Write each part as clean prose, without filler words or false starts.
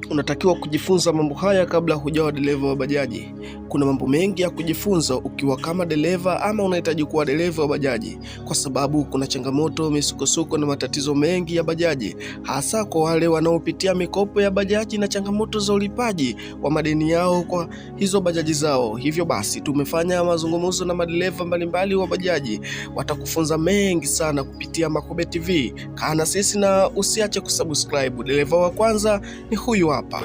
Unatakiwa kujifunza mambo haya kabla hujawa dereva wa bajaji. Kuna mambo mengi ya kujifunza ukiwa kama dereva ama unahitaji kuwa dereva wa bajaji, kwa sababu kuna changamoto, misukosuko na matatizo mengi ya bajaji, hasa kwa wale wanaopitia mikopo ya bajaji na changamoto za ulipaji wa madeni yao kwa hizo bajaji zao. Hivyo basi, tumefanya mazungumzo na madereva mbalimbali wa bajaji, watakufunza mengi sana kupitia Makobe TV. Kaa na sisi na usiache kusubscribe. Dereva wa kwanza ni huyu hapa.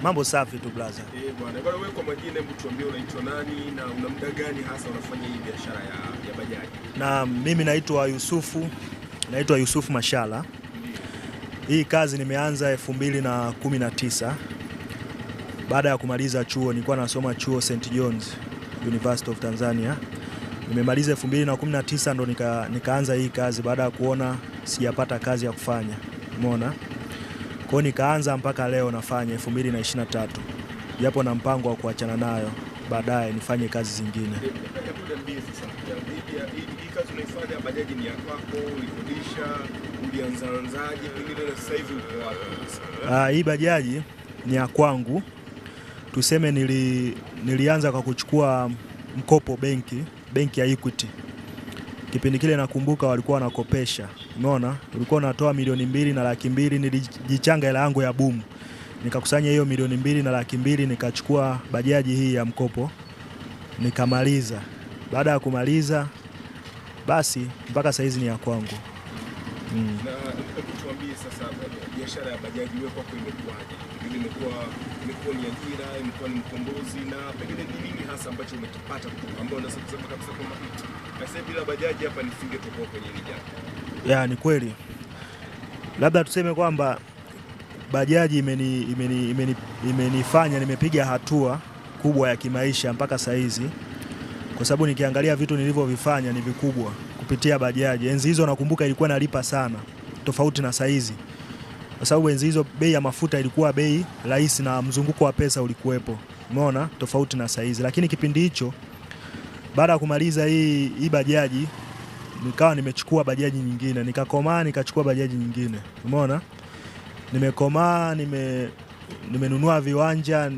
Mambo safi tu blaza. Eh, bwana. Bwana wewe kwa majina hebu tuambie unaitwa nani na una muda gani hasa unafanya hii biashara ya bajaji? Na mimi naitwa Yusufu, naitwa Yusufu Mashala. Hii kazi nimeanza 2019 baada ya kumaliza chuo. Nilikuwa nasoma chuo St John's University of Tanzania. Nimemaliza 2019 ndo nikaanza hii kazi baada ya kuona sijapata kazi ya kufanya. Umeona? Kwa hiyo nikaanza mpaka leo nafanya 2023. Japo na mpango wa kuachana nayo baadaye nifanye kazi zingine. Hebu niambie sasa, hii kazi unaifanya bajaji ni ya kwako, ulikodisha, ulianzaanzaje, pengine na sasa hivi uko wapi sasa? Hii bajaji ni ya kwangu. Tuseme nilianza kwa kuchukua mkopo benki ya Equity. Kipindi kile nakumbuka walikuwa wanakopesha. Umeona? Ulikuwa unatoa 2,200,000, nilijichanga hela yangu ya boom. Nikakusanya hiyo 2,200,000, nikachukua bajaji hii ya mkopo. Nikamaliza. Baada ya kumaliza basi mpaka saizi ni ya kwangu. Na hebu tuambie sasa biashara ya bajaji wewe kwako imekuwaje? Pengine imekuwa ni ajira, imekuwa ni mkombozi, na pengine ni nini hasa ambacho umekipata kutoka ambao unaweza kusema kabisa kwamba sasa bila bajaji hapa nisingetoboa kwenye hili jambo? Ya, ni kweli. Labda tuseme kwamba bajaji imenifanya nimepiga hatua kubwa ya kimaisha mpaka saizi, kwa sababu nikiangalia vitu nilivyovifanya ni vikubwa kupitia bajaji. Enzi hizo nakumbuka ilikuwa nalipa sana, tofauti na saizi, kwa sababu enzi hizo bei ya mafuta ilikuwa bei rahisi na mzunguko wa pesa ulikuwepo. Umeona, tofauti na saizi. Lakini kipindi hicho baada ya kumaliza hii bajaji nikawa nimechukua bajaji nyingine, nikakomaa nikachukua bajaji nyingine. Umeona? Nimekomaa, nimenunua viwanja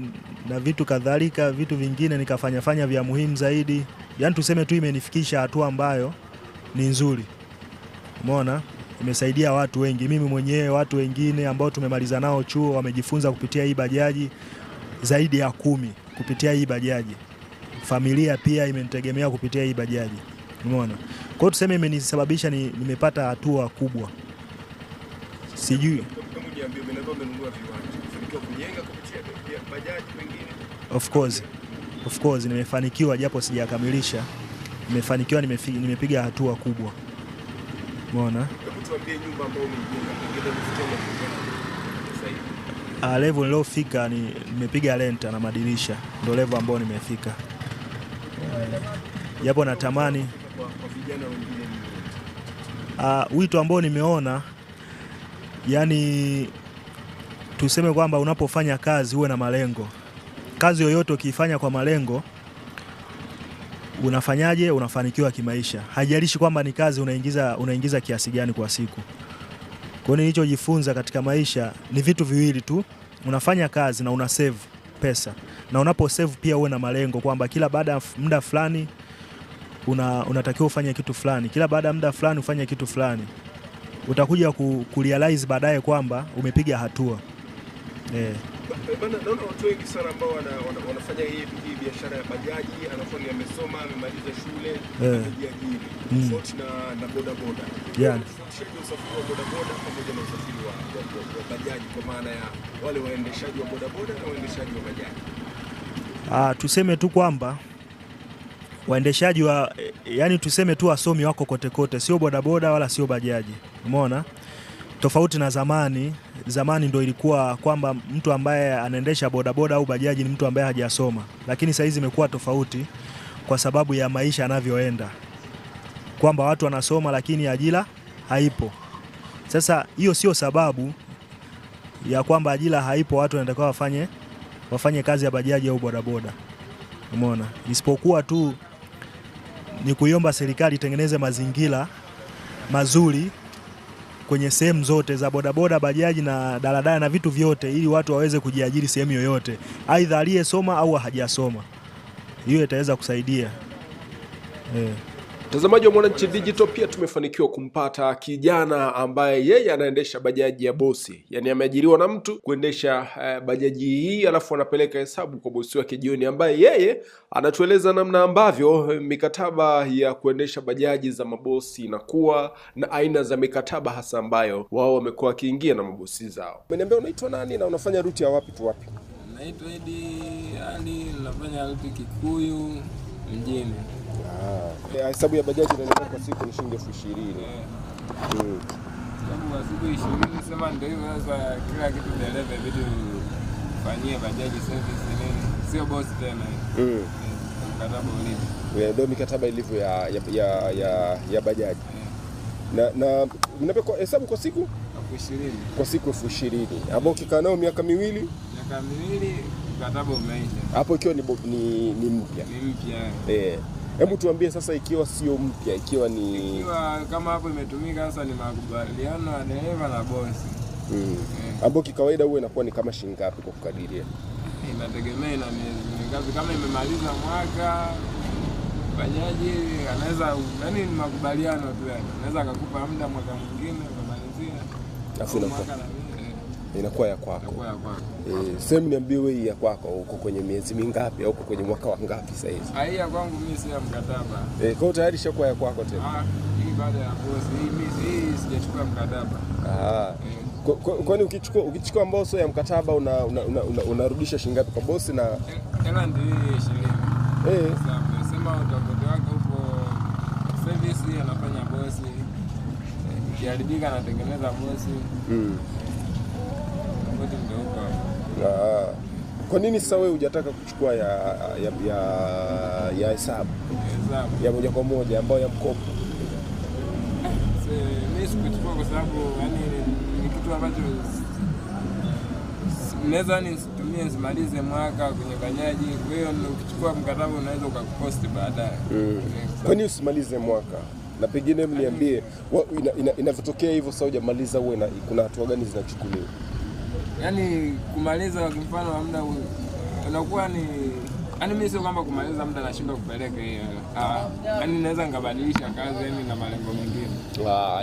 na vitu kadhalika, vitu vingine nikafanya fanya vya muhimu zaidi. Yaani tuseme tu imenifikisha hatua ambayo ni nzuri. Umeona? Imesaidia watu wengi, mimi mwenyewe, watu wengine ambao tumemaliza nao chuo wamejifunza kupitia hii bajaji, zaidi ya 10 kupitia hii bajaji. Familia pia imenitegemea kupitia hii bajaji. Umeona? Kwa hiyo tuseme imenisababisha nimepata hatua kubwa. Sijui. Hebu niambie, umeniambia umenunua viwanja, umefanikiwa kujenga kupitia bajaji pengine? Of course. Of course nimefanikiwa japo sijakamilisha. Nimefanikiwa, nimepiga hatua kubwa. Umeona? Hebu tuambie nyumba ambayo umeijenga, pengine umefikia level gani sasa hivi? Level nilofika ni nimepiga renta na madirisha, ndio level ambayo nimefika. Japo natamani kwa vijana wengine ni wito ambao nimeona, yani tuseme kwamba unapofanya kazi uwe na malengo. Kazi yoyote ukiifanya kwa malengo, unafanyaje? Unafanikiwa kimaisha. Haijalishi kwamba ni kazi unaingiza kiasi gani kwa siku. Kwa hiyo nilichojifunza katika maisha ni vitu viwili tu. Unafanya kazi na una save pesa. Na unapo save pia uwe na malengo kwamba kila baada ya muda fulani unatakiwa ufanye kitu fulani. Kila baada ya muda fulani ufanye kitu fulani. Utakuja kurealize baadaye kwamba umepiga hatua. Bana, naona watu wengi sana ambao wanafanya hii biashara ya bajaji, anakuwa ni amesoma, amemaliza shule, amejiajiri. Tofauti na bodaboda. Tofautishaje usafiri wa bodaboda pamoja na usafiri wa bajaji, kwa maana ya wale waendeshaji wa bodaboda na waendeshaji wa bajaji? Tuseme tu kwamba waendeshaji wa, yani tuseme tu wasomi wako kote kote, sio bodaboda wala sio bajaji. Umeona? Tofauti na zamani. Zamani ndo ilikuwa kwamba mtu ambaye anaendesha bodaboda au bajaji ni mtu ambaye hajasoma. Lakini sasa hizi imekuwa tofauti kwa sababu ya maisha yanavyoenda. Kwamba watu wanasoma lakini ajira haipo. Sasa hiyo sio sababu ya kwamba ajira haipo watu wanatakiwa wafanye kazi ya bajaji au bodaboda. Umeona? Isipokuwa tu ni kuiomba serikali itengeneze mazingira mazuri kwenye sehemu zote za bodaboda, bajaji na daladala na vitu vyote, ili watu waweze kujiajiri sehemu yoyote, aidha aliyesoma au hajasoma. Hiyo itaweza kusaidia. Mtazamaji wa Mwananchi Digital, pia tumefanikiwa kumpata kijana ambaye yeye anaendesha bajaji ya bosi, yaani ameajiriwa na mtu kuendesha bajaji hii, alafu anapeleka hesabu kwa bosi wake jioni, ambaye yeye anatueleza namna ambavyo mikataba ya kuendesha bajaji za mabosi inakuwa na aina za mikataba hasa ambayo wao wamekuwa wakiingia na mabosi zao. Umeniambia unaitwa nani na unafanya ruti ya wapi tu wapi? Naitwa Idi Ali, nafanya ruti Kikuyu mjini. Hesabu ya bajaji inanipa kwa siku ni shilingi 20,000. Sababu kwa siku 20, sema ndio hivyo sasa, kila kitu dereva vitu fanyie bajaji service nini, sio bosi tena. Mkataba ulivyo. Ndio mikataba ilivyo ya bajaji. Na mnape kwa hesabu kwa siku 20,000. Kwa siku 20,000. Hapo ukikaa nao miaka miwili? Miaka miwili mkataba umeisha. Hapo ikiwa ni mpya. Ni mpya. Hebu tuambie sasa, ikiwa sio mpya, ikiwa ni ikiwa kama hapo imetumika sasa, ni makubaliano ya dereva na bosi. Ambapo kikawaida huwa inakuwa ni kama shilingi ngapi kwa kukadiria? Inategemea na miezi mingapi. Kama imemaliza mwaka bajaji anaweza, yani ni makubaliano tu, yani anaweza akakupa muda mwaka mwingine ukamalizia. Alafu inakuwa ya kwako. Sehemu niambie wewe ya kwako uko kwenye miezi mingapi au uko kwenye mwaka wa ngapi sasa hizi? Hii ya kwangu mimi si ya mkataba. Kwa hiyo tayari ishakuwa ya kwako tena. Hii baada ya bosi, hii mimi sijachukua mkataba. Kwani ukichukua ambao sio ya mkataba unarudisha shilingi ngapi kwa bosi na hela ndio 20. Sasa sema utafiti wako upo service anafanya bosi. Ikiharibika anatengeneza bosi. Kwa nini sasa wewe hujataka kuchukua ya hesabu ya moja kwa moja ambayo ya mkopo? Mimi sikuchukua kwa sababu yani ni kitu ambacho naweza nisitumie nisimalize mwaka kwenye bajaji. Kwa hiyo ukichukua mkataba unaweza ukakuposti baadaye. Kwa nini usimalize mwaka? Na pengine mniambie inavyotokea hivyo sasa hujamaliza, uwe kuna hatua gani zinachukuliwa? Yaani kumaliza kwa mfano muda unakuwa ni yani mimi sio kwamba kumaliza muda nashindwa kupeleka hiyo. Yaani naweza nikabadilisha kazi yani na malengo mengine.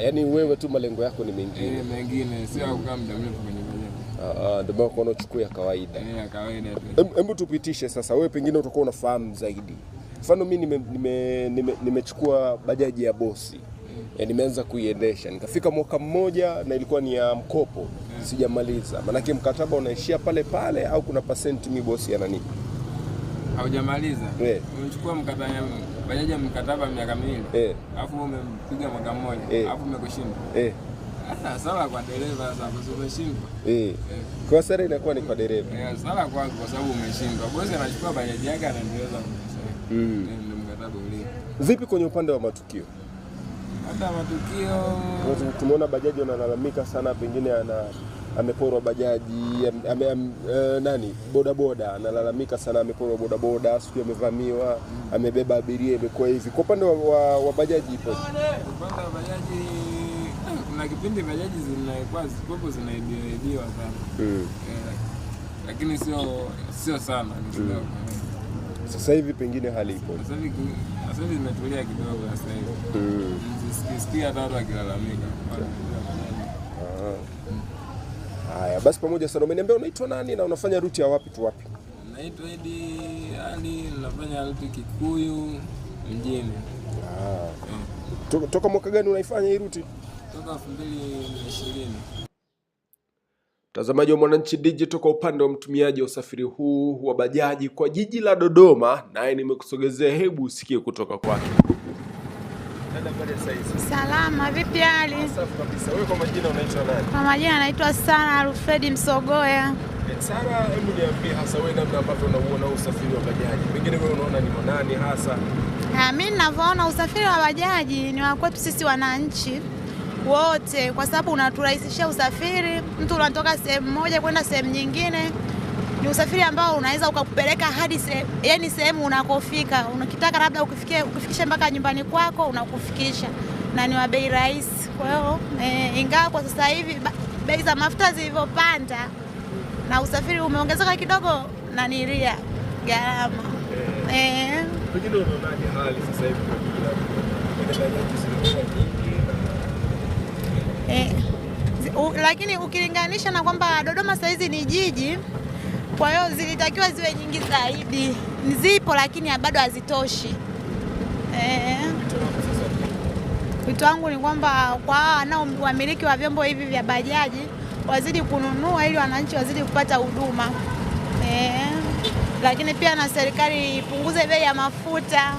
Yaani wewe tu malengo yako ni mengine. Mengine sio kukaa muda mrefu kwenye bajaji. Ndio maana unaona uchukue ya kawaida. Ya kawaida tu. Hebu tupitishe sasa, wewe pengine utakuwa unafahamu zaidi. Mfano mimi nimechukua bajaji ya bosi. Nimeanza kuiendesha. Nikafika mwaka mmoja na ilikuwa ni ya mkopo. Sijamaliza. Maanake mkataba unaishia pale pale au kuna percent mi bosi ananipa? Haujamaliza. Umechukua mkataba bajaji ya mkataba miaka miwili. Alafu umempiga mwaka mmoja. Alafu umekushinda. Sasa sala kwa dereva sasa kwa sababu umeshindwa. Kwa sala inakuwa ni kwa dereva. Sala kwa sababu umeshindwa. Bosi anachukua bajaji yake anaendeleza. Ndio mkataba ule. Vipi kwenye upande wa matukio? Hata matukio tumeona bajaji wanalalamika sana, pengine ameporwa bajaji, bodaboda analalamika sana ameporwa bodaboda, sijui amevamiwa, amebeba abiria, imekuwa hivi. Kwa upande wa bajaji ipo? Upande wa bajaji kuna kipindi bajaji zinakuwa zikopo zinaibiwa sana. Lakini sio sana, ni kidogo. Sasa hivi pengine hali ipo. Sasa hivi zimetulia kidogo sasa hivi. Sisikia hata watu wakilalamika. Haya, basi pamoja sana. Umeniambia unaitwa nani na unafanya ruti ya wapi tu wapi? Naitwa Idi Ali, nafanya ruti Kikuyu mjini. Toka mwaka gani unaifanya hii ruti? Toka 2020. Mtazamaji wa Mwananchi Digital, kwa upande wa mtumiaji wa usafiri huu wa bajaji kwa jiji la Dodoma, naye nimekusogezea, hebu usikie kutoka kwake. Salama, vipi hali? Safi kabisa. Wewe kwa majina unaitwa nani? Kwa majina naitwa Sara Alfred Msogoya. Sara, hebu niambie hasa wewe namna ambavyo unauona usafiri wa bajaji. Pengine wewe unaona ni nani hasa? Mimi ninavyoona usafiri wa bajaji ni wa kwetu sisi wananchi wote, kwa sababu unaturahisishia usafiri. Mtu unatoka sehemu moja kwenda sehemu nyingine. Ni usafiri ambao unaweza ukakupeleka hadi yani sehemu unakofika. Unakitaka labda ukifikisha mpaka nyumbani kwako unakufikisha, na ni wa bei rahisi. Kwa hiyo ingawa kwa sasa hivi bei za mafuta zilivyopanda na usafiri umeongezeka kidogo na niria gharama. Pengine unaonaje hali sasa hivi kwa jumla? Bajaji zimekuwa nyingi na lakini ukilinganisha na kwamba Dodoma sasa hizi ni jiji, kwa hiyo zilitakiwa ziwe nyingi zaidi. Zipo lakini bado hazitoshi. Wito wangu ni kwamba kwa wamiliki wa vyombo hivi vya bajaji wazidi kununua ili wananchi wazidi kupata huduma. Lakini pia na serikali ipunguze bei ya mafuta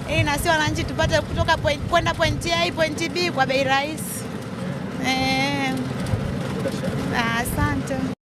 ili na sisi wananchi tupate kutoka kwenda point A point B kwa bei rahisi. Asante.